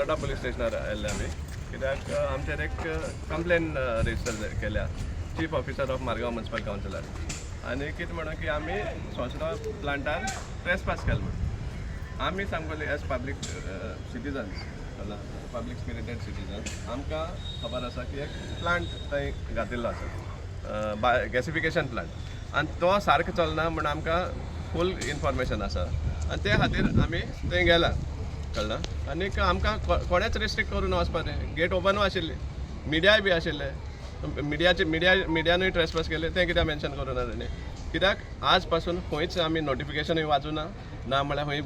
Baroda police स्टेशनार आयिल्ले आमी, कित्याक आमचेर एक कंप्लेन रजिस्टर केल्या chief officer of Margao municipal कावन्सिलार. आनी कितें म्हणून की आमी सोंसगांव प्लांटार ट्रेस पास केलो म्हूण. आमी सामको as public citizens, public spirited citizens, आमकां खबर आसा की एक प्लांट थंय घातिल्लो आसा, गॅसिफिकेशन प्लांट, आनी तो सारको चलना म्हूण आमकां फूल इन्फॉर्मेशन आसा आनी ते खातीर आमी थंय गेला, कळ्ळा. आनीक आमकां कोणेच रिस्ट्रिक्ट करूं ना वचपा. तें गेट ओपनूय आशिल्ली, मिडियाय बी आशिल्ले. मिडियाचे मिडिया मिडियानूय ट्रेसपास केले, तें कित्याक मेन्शन करूं ना तेणी? कित्याक आज पासून खंयच आमी नोटिफिकेशनूय वाचूना, ना म्हळ्यार खंय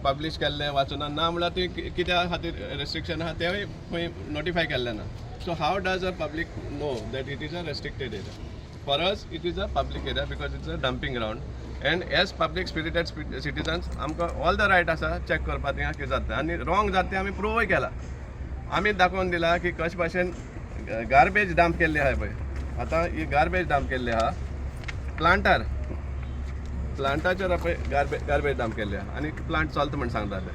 पब्लीश केल्लें वाचूना, ना म्हळ्यार ती कित्या खातीर रेस्ट्रिक्शन आहा तेंय खंय नोटिफाय केल्लें ना. So how does a public know that it is a restricted area? For us it is a public area because it's a dumping ground, and as public spirited citizens आमकां all the right आसा check करपाक थिंगा कितें जाता. आनी wrong जाता तें आमी प्रुवूय केला. आमी दाखोवन दिला की कशे भाशेन गार्बेज डंप केल्ली आहा. पळय, आतां ही गार्बेज डंप केल्ली आहा प्लांटार. प्लांटाचेर पळय गार्बेज डंप केल्ली आहा आनी प्लांट चलता म्हण सांगता ते,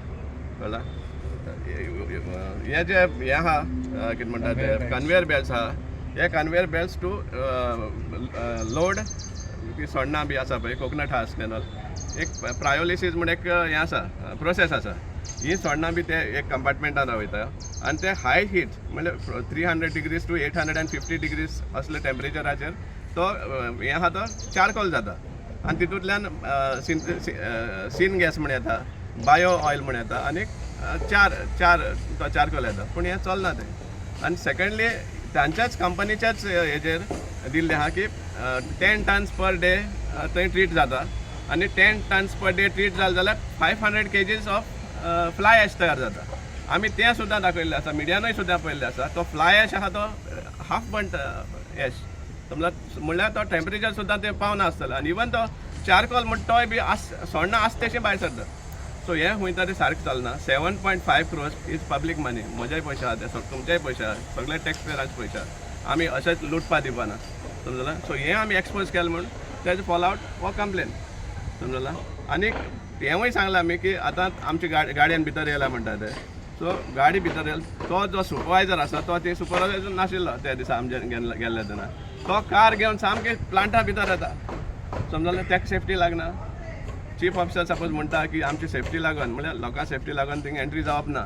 कळ्ळा. हे जे हे आहा, कितें म्हणटा ते, कन्वेयर बेल्ट्स आहा, हे कन्वेयर बेल्ट्स टू लोड सोडणां बी आसा पळय, कोकोनट हस्क एन ऑल, एक पायरोलिसीस म्हण एक हें आसा, प्रोसेस आसा. ही सोडणां बी ते एक कंपार्टमेंटान वयता आनी ते हाय हीट म्हणल्यार 300 degrees to 850 degrees असले टेम्परेचराचेर तो हें आहा तो चारकोल जाता आनी तितूंतल्यान सिन गॅस म्हण येता, बायो ऑयल म्हण येता आनी चार चार तो चारकोल येता. पूण हें चलना तें. आनी सेकंडली, तांच्याच कंपनीच्याच हेजेर दिल्लें आहा की 10 टन्स पर डे थंय ट्रीट जाता आनी 10 tons per day treat जालें जाल्यार 500 kgs of fly ash तयार जाता. आमी तें सुद्दां दाखयल्लें आसा, मिडियानूय सुद्दां पळयल्लें आसा. तो फ्लाय एश आहा तो हाफ बर्न्ट एश समजा, म्हणल्यार तो टेम्परेचर सुद्दां तें पावना आसतलें. आनी इवन तो चारकोल म्हणटा तोय बी आस सोडणां आसा तशें भायर सरता. सो हें खंय तरी सारकें चलना. 7.5 crores is public money. म्हजेय पयशे आहा ते, तुमचेय पयशे आहा, सगळे टॅक्स पेयरांचे पयशे आहा. आमी अशेंच लुटपा दिवपाना, समजला. सो हें आमी एक्सपोज केलें म्हूण तेजो फॉल आवट हो कंप्लेन, समजला. आनी हेंवूय सांगलां आमी की आतां आमची गाडी गाडयेन भितर येयला म्हणटा ते. सो गाडी भितर येयला, तो जो सुपरवायजर आसा तो ती सुपरवायजर नाशिल्लो त्या दिसा आमचे गेल्ले तेन्ना. तो कार घेवन सामकें प्लांटा भितर येता, समजलें. ताका सेफ्टी लागना. चीफ ऑफिसर सपोज म्हणटा की आमची सेफ्टी लागून, म्हणल्यार लोकां सेफ्टी लागून थिंग एंट्री जावप ना.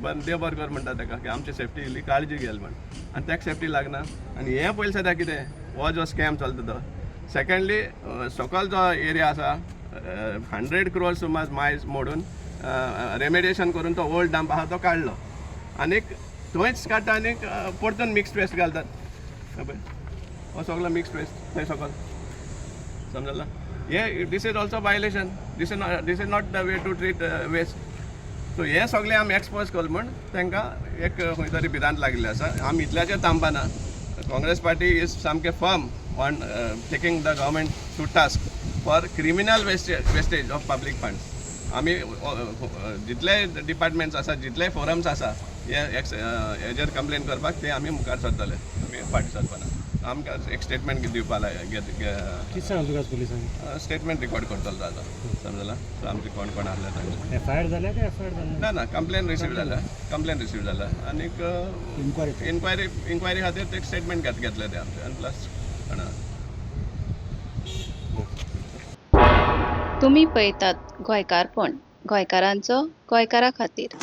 बरें, देव बरें कर म्हणटा ताका की आमची सेफ्टी इल्ली काळजी घेल म्हण, आनी ताका सेफ्टी लागना. आनी हें पयलीं सद्या कितें हो जो स्कॅम चलता तो. सेकंडली, सकयल जो एरिया आसा, 100 क्रोर्स सुमार मायज मोडून रेमेडिएशन करून तो ओल्ड डंप आहा तो काडलो आनीक थंयच काडटा आनीक परतून मिक्स्ड वेस्ट घालतात. हे पळय, हो सगलो मिक्स्ड वेस्ट थंय सकयल, समजला. हे this is also violation. This is not the way to treat waste. So हे सगळें आमी एक्सपोज केलें म्हूण तांकां एक खंय तरी भिरांत लागिल्ली आसा. आमी इतल्याचेर थांबना. काँग्रेस पार्टी is सामकें firm on taking the government to task for criminal wastage of public funds. आमी जितले डिपार्टमेंट्स आसा, जितले फोरम्स आसा, हे एक्स हेजेर कंप्लेन करपाक ते आमी मुखार सरतले. आमी फाटीं सरपाना. आमकां एक स्टेटमेंट दिवपा कितें सांगलें तुका पुलिसांनी? स्टेटमेंट रिकॉर्ड करतलो आतां, समजला. सो आमचे कोण कोण आहले तांचे. एफआयआर जाल्या काय एफआयआर जालें? ना ना, कंप्लेन रिसीव जाल्या, कंप्लेन रिसीव जाल्या आनीक इन्क्वायरी. इन्क्वायरी खातीर ते स्टेटमेंट घेतले ते आमचे आनी प्लस कोणा तुमी पळयतात गोंयकारपण, गोंयकारांचो गोंयकारा खातीर.